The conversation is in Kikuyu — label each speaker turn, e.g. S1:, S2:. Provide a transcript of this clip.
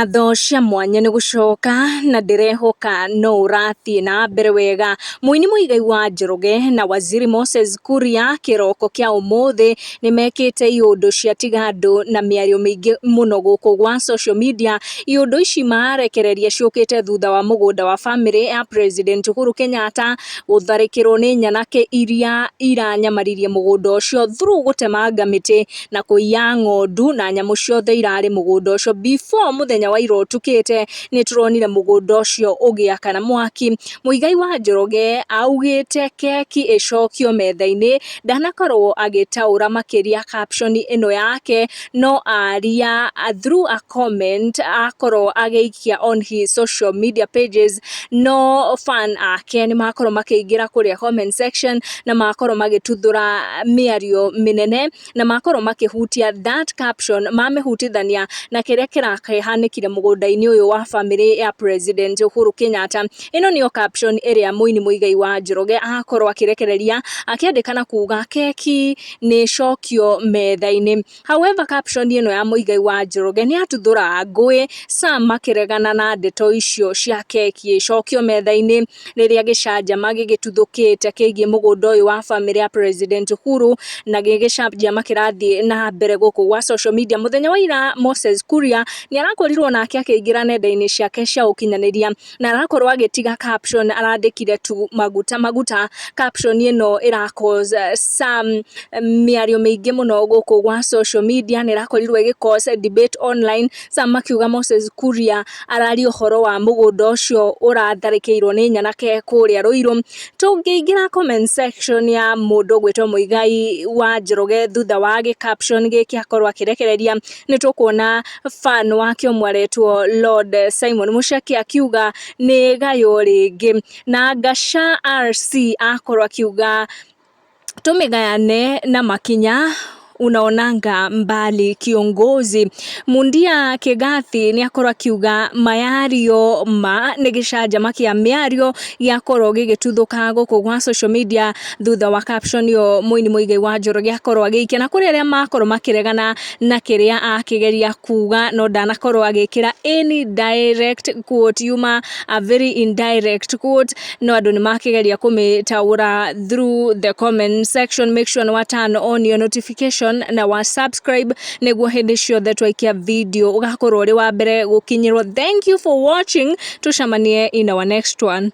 S1: Ngatho cia mwanya nĩ gũcoka na ndĩrehoka no ũrathiĩ na mbere wega. Mũini Muigai wa Njoroge na Waziri Moses Kuria kĩroko kĩa ũmũthĩ nĩ mekĩte iũndũ ciatiga andũ na mĩario mĩingĩ mũno gũkũ gwa social media. Iũndũ ici marekereria ciũkĩte thutha wa mũgũnda wa bamĩrĩ ya President Uhuru Kenyatta gũtharĩkĩrwo nĩ nyanake iria iranyamaririe mũgũnda ũcio through gũtemanga mĩtĩ na kũiya ng'ondu na nyamũ ciothe irarĩ mũgũnda ũcio. Before mũthenya wa ira ũtukĩte nĩ tũronire mũgũnda ũcio ũgĩakana mwaki. Muigai wa Njoroge augĩte keki ĩcokio metha-inĩ, ndanakorwo agĩtaũra makĩria caption ĩno yake, no aria through a comment akorwo agĩikia on his social media pages, no fan ake nĩ makorwo makĩingĩra kũrĩa comment section na makorwo magĩtuthũra mĩario mĩnene na makorwo makĩhutia that caption, mamĩhutithania na kĩrĩa kĩrakĩhanĩkire mũgũnda-inĩ ũyũ wa bamĩrĩ ya President Uhuru Kenyatta. Ĩno nĩyo caption ĩrĩa mũini Muigai wa Njoroge akorwo akĩrekereria akĩandĩka na kuga keki nĩ ĩcokio metha-inĩ. However, caption ĩno ya Muigai wa Njoroge nĩ yatuthũra ngũĩ, Sam makĩregana na ndeto icio cia keki ĩcokio metha-inĩ rĩrĩa gĩcanjama gĩgĩtuthũkĩte kĩgiĩ mũgũnda ũyũ wa bamĩrĩ ya President Uhuru na gĩgĩcanjama kĩrathiĩ na mbere gũkũ gwa social media. Mũthenya wa ira Moses Kuria nĩ arakorirwo nake akĩingĩra nenda-inĩ ciake cia ũkinyanĩria na arakorwo agĩtiga caption arandĩkire tu maguta maguta. Caption ĩno ĩra cause some mĩario mĩingĩ mũno gũkũ gwa social media, nĩ ĩrakorirwo ĩgĩ cause debate online, some makiuga Moses Kuria araria ũhoro wa mũgũnda ũcio ũratharĩkĩirwo nĩ nyanake kũrĩa Ruiru. Tũngĩingĩra comment section ya mũndũ ũgwĩtwo Muigai wa Njoroge thutha wa gĩ caption gĩkĩ akorwo akĩrekereria, nĩ tũkuona fan wake ũmwe aretwo Lord Simon Mũchaki akiuga nĩ gayũ rĩngĩ, na Gasha RC akorwo akiuga tũmĩgayane na makinya unaonanga mbali kiongozi. Mundia Kigathi nĩ akorwo akiuga mayario ma nĩ gĩcanjama kĩa mĩario gĩakorwo gĩgĩtuthũka gũkũ gwa social media thutha wa caption ĩyo mũini Muigai wa Njoroge akorwo agĩikia, na kũrĩ arĩa makorwo makĩregana na kĩrĩa akĩgeria kuga no ndanakorwo agĩkĩra any direct quote, yuma a very indirect quote, no andũ nĩ makĩgeria kũmĩtaũra through the comment section. Make sure nĩ wa turn on your notification na wa subscribe nĩguo hĩndĩ ciothe twaikia video ũgakorwo ũrĩ wa mbere gũkinyĩrwo. Thank you for watching, tũcemanie in our next one.